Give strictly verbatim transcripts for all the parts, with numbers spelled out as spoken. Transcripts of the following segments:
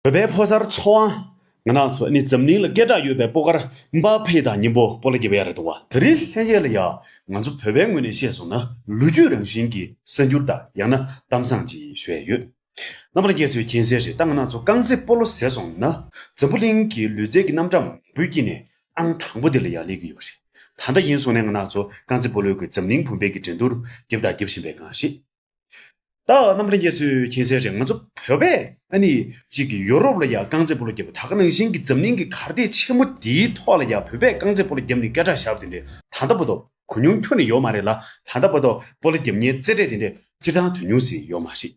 བོད་པའི་ཕོ་གསར་ཚོ་དབང་། ང་རང་ཚོ་ཨ་ནི་འཛམ་གླིང་ལ་སྐད་གྲགས་ཡོད་པའི་སྤོ་སྐར་འབའ་ཕེ་དང་མཉམ་པོ་སྤོ་ལོ་རྒྱག་ཡ་རེད་འདུག་བ། ད་རེས་ལྷན་རྒྱས་ལ་ཡ་ང་ཚོ་བོད་པའི་ངོས་ནས་བཤད་སོང་ན་ལོ་རྒྱུས་རང་བཞིན་གྱི་གསར་འགྱུར་དང་ཡང་ན་གཏམ་བཟང་ཅིག་ཞུ་ཡ་ཡོད། རྣམ་པ་ལྷན་རྒྱས་ཚོས་མཁྱེན་གསལ་རེད། ད་ང་རང་ཚོ་རྐང་རྩེད་སྤོ་ལོ་ཟེར་སོང་ན་འཛམ་བུ་གླིང་གི་ལུས་རྩལ་གྱི་རྣམ་གྲངས་མང་པོའི་དཀྱིལ་ནས་ཨང་དང་པོ་དེ་ལ་ཡ་སླེབས་ཀྱི་ཡོད་རེད། ད་ལྟ་ཡིན་སོང་ནས་ང་རང་ཚོ་རྐང་རྩེད་སྤོ་ལོའི་གི་འཛམ་གླིང་བུམ་པའི་གི་འགྲན་བསྡུར་རྒྱབ་དང་རྒྱབ་བཞིན་པའི་སྒང་རེད། ད་རྣམ་པ་ལྷན་རྒྱས་ཚོས་མཁྱེན་གསལ་རེད། ང་ཚོ་བོད་པས་ཨ་ནི་གཅིག་གི་ཡོ་རོབ་ལ་ཡ་རྐང་རྩེད་སྤོ་ལོ་རྒྱབ་པ་ད་ག་ནང་བཞིན་གྱི་འཛམ་གླིང་གི་གར་སྟེགས་ཆེན་མོ་འདིའི་ཐོག་ལ་ཡ་བོད་པས་རྐང་རྩེད་སྤོ་ལོ་རྒྱབ་ནས་སྐད་གྲགས་བཞག་པ་དེ་འདྲས་ད་ལྟ་བར་དུ་གོ་མྱོང་ཁྱོན་ནས་ཡོད་མ་རེད་ལ། ད་ལྟ་བར་དུ་སྤོ་ལོ་རྒྱབ་མཁན་རྩེ་གྲས་དེ་འདྲས་སྤྱིར་བཏང་ཐོན་མྱོང་ཟིན་ཡོད་མ་རེད།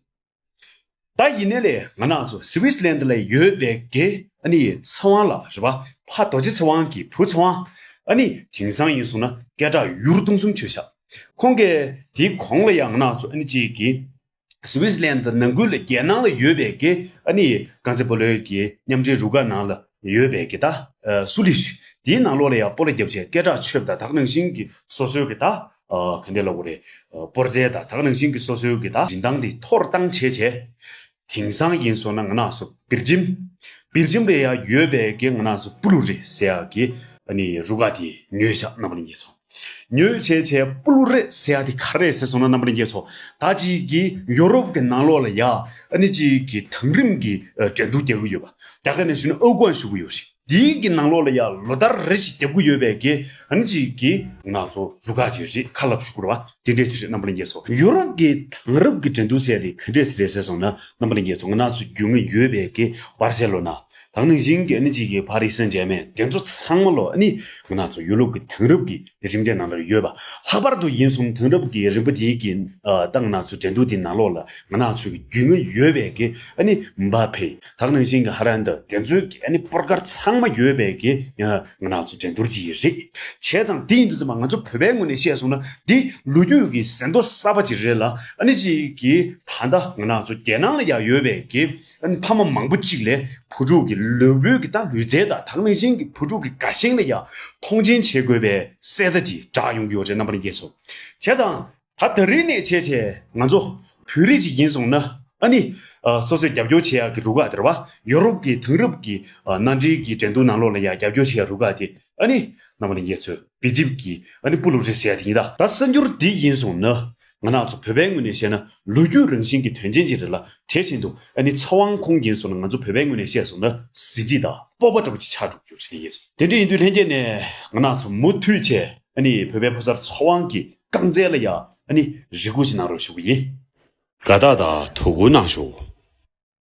ད་ཡིན་ནའི་ལས་ང་རང་ཚོ་སི་ཝིས་ལན་ཌི་ལ་ཡོད་པའི་གི་ཨ་ནི་ཚེ་དབང་ལགས་རེད་པ། ཕ་རྡོ་རྗེ་ཚེ་དབང་གི་བུ་ཚེ་དབང་ཨ་ནི་དེང་སང་ཡིན་སོང་ན་སྐད་གྲགས་ཡུར་སྟོང་གསུམ་ཆོད་ཤག་ཁོང་གིས་དེའི་གོང་ལ་ཡང་ང་རང་ཚོ་ཨ་ནི་གཅིག་གི་སི་ཝིས་ལན་ཌི་ནང་ཁུལ་ལ་རྒྱལ་ནང་ལ་ཡོད་པའི་གི་ཨ་ནི་རྐང་རྩེད་སྤོ་ལོའི་གི་མཉམ་འབྲེལ་རུ་ཁག་ནང་ལ་ཡོད་པའི་གི་ད་སུ་ལི་ཞིག་དེའི་ནང་ལོགས་ལ་ཡང་སྤོ་ལོ་རྒྱབ་བྱས་སྐད་གྲགས་ཆོད་པ་དང་ད་ག་ནང་བཞིན་གི་སོ་སོའི་གི་ད་ག་འདྲ་ལབ་དགོས་རེད། སྤོར་རྩལ་དང་ད་ག་ནང་བཞིན་གི་སོ་སོའི་གི་ད་རིན་ཐང་དེ་མཐོ་རུ་བཏང་བྱས་བྱས། དེང་སང་ཡིན་སོང་ན་ང་རང་ཚོ་སྦེལ་ཇམ། སྦེལ་ཇམ་ལ་ཡ་ཡོད་པའི་གི་ང་རང་ཚོ་པུ་ལུ་རི་ཟེར་ཡག་གི་ཨ་ནི་རུ་ཁག་དེ་ཉོས་བཞག་རྣམ་པ་ལྷན་རྒྱས་ཚོ། ཉོས་བྱས་བྱས་པུ་ལུ་རི་ཟེར་ཡག་དེ་ག་རེ་ཟེར་སོང་ན་རྣམ་པ་ལྷན་རྒྱས་ཚོ། ད་ཅིག་གི་ཡོ་རོབ་གི་ནང་ལོགས་ལ་ཡ་ཨ་ནི་ཅིག་གི་དེང་རིམ་གི་ཨ་འགྲན་བསྡུར་རྒྱག་གི་ཡོད་པ། རྒྱ་སྐད་ནས་ཞུས་ན་ཨོ་ཀོན་ཞུ་གི་ཡོད་རེད། དེའི་གི་ནང་ལོགས་ལ་ཡ་ལོ་ལྟར་རེ་ཞིག་རྒྱབ་ཀྱི་ཡོད་པའི་གི་ཨ་ནི་ཅིག་གི་ང་ཚོ་རུ་ཁག་ཅིག་རེད། ཁ་ལབ་ཞུ་དགོས་རེད་བ། དེ་འདྲས་ཅིག་རེད་རྣམ་པ་ལྷན་རྒྱས་ཚོ། ཡུ་རོབ་ཀྱི་དེང་རབས་ཀྱི་འགྲན་བསྡུར་ཟེར་དེ་ག་འདྲས་རེད་ཟེར་སོང་ན་རྣམ་པ་ལྷན་རྒྱས་ཚོ། ང་རང་ཚོ་རྒྱུས་མངའ་ཡོད་པའི་གི་སྦར་སེ་ལོ་ན། ད་ག་ནང་བཞིན་གྱི་ཨ་ནི་ཅིག་གི་ཕ་རི་སན་ཇེར་མན། དེ་ཚོ་ཚང་མ་ལོ་ཨ་ནི་ང་རང་ཚོ་ཡུ་རོབ་ཀྱི་དེང་རབས་ཀྱི་རིམ་གྲས་ནང་ལ་ཡོད་པ། ལྷག་པར་དུ་ཡིན་སོང་དེང་རབས་ཀྱི་རིམ་པ་དེའི་གི་ཨ་ད་ང་རང་ཚོ་འགྲན་བསྡུར་དེའི་ནང་ལོགས་ལ་ང་རང་ཚོའི་གི་རྒྱུས་མངའ་ཡོད་པའི་གི་ཨ་ནི་འབའ་ཕེ། ད་ག་ནང་བཞིན་གྱི་ཧ་ལན་ད་དེ་ཚོའི་གི་ཨ་ནི་སྤོར་སྒར་ཚང་མ་ཡོད་པའི་གི་ང་རང་ཚོ་འགྲན་བསྡུར་ཅིག་རེད། བྱས་ཙང་དེ་ཡིན་དུས་ཙམ་པ་ང་ཚོ་བོད་པའི་ངོས་ནས་བཤད་སོང་ན་འདི་ལོ་རྒྱུས་ཀྱི་ཟིན་ཐོ་གསར་པ་ཅིག་རེད་ལ། ཨ་ནི་ཅིག་གི་ད་ལྟ་ང་རང་ཚོ་རྒྱལ་ནང་ལ་ཡང་ཡོད་པའི་གི་ཨ་ནི་ཕ་མ་མང་པོ་ཅིག་ལས་བུ་ཕྲུག་གི་ལུས་པོའི་གི་ད་ལུས་རྩལ་དང་ད་ག་ནང་བཞིན་གྱི་བུ་ཕྲུག་གི་དགའ་ཞེན་ལ་ཡང་མཐོང་ཆེན་བྱེད་དགོས་པའི་གསལ་བརྡ་ཅིག་བསྒྲགས་ཡོང་གི་ཡོད་རེད་རྣམ་པ་ལྷན་རྒྱས་ཚོ། བྱས་ཙང་། ད་ད་རེས་ནས་བྱས་བྱས་ང་ཚོ་བོད་རིགས་ཅིག་ཡིན་སོང་ན་ཨ་ནི་ཨ་སོ་སོས་རྒྱབ་སྐྱོར་བྱེད་ཡག་གི་རུ་ཁག་དེ་རེད་བ། ཡོ་རོབ་ཀྱི་དེང་རབས་ཀྱི་ཨ་མནའ་འབྲེལ་གྱི་འགྲན་བསྡུར་ནང་ལོགས་ལ་ཡང་རྒྱབ་སྐྱོར་བྱེད་ཡག་རུ་ཁག་དེ་ཨ་ནི་རྣམ་པ་ལྷན་རྒྱས་ཚོས་སྦེལ་ཇམ་གྱི་ཨ་ནི་པུ་ལུ་རི་ཟེར་ཡག་དེ་ཡིན། ད་ད་གསར་འགྱུར་འདི་ཡིན་སོང་ན་ང་རང་ཚོ་བོད་པའི་ངོས་ནས་བཤད་ན་ལོ་རྒྱུས་རང་བཞིན་གྱི་དོན་ཆེན་ཅིག་རེད་ལ། དེ་བཞིན་དུ་ཨ་ནི་ཚེ་དབང་ཁོང་ཡིན་སོང་ན་ང་ཚོ་བོད་པའི་ངོས་ནས་བཤད་སོང་ན་གཟི་བརྗིད་དང་སྤོབས་པ་འདྲ་བོ་ཅིག་ཆགས་འགྲོ་གི་ཡོད་རེད་ལྷན་རྒྱས་ཚོ། དེ་འདྲ་ཡིན་དུས་ལྷན་རྒྱས་ནས་ང་རང་ཚོ་མུ་མཐུད་བྱས་ཨ་ནི་བོད་པའི་ཕོ་གསར་ཚེ་དབང་གི་རྐང་རྩལ་ལ་ཡ་ཨ་ནི་རེ་སྒུག་ཅིག་གནང་རོགས་ཞུ་གི་ཡིན། དགའ་རྟགས་དང་དོ་ཁུར་གནང་ཤོག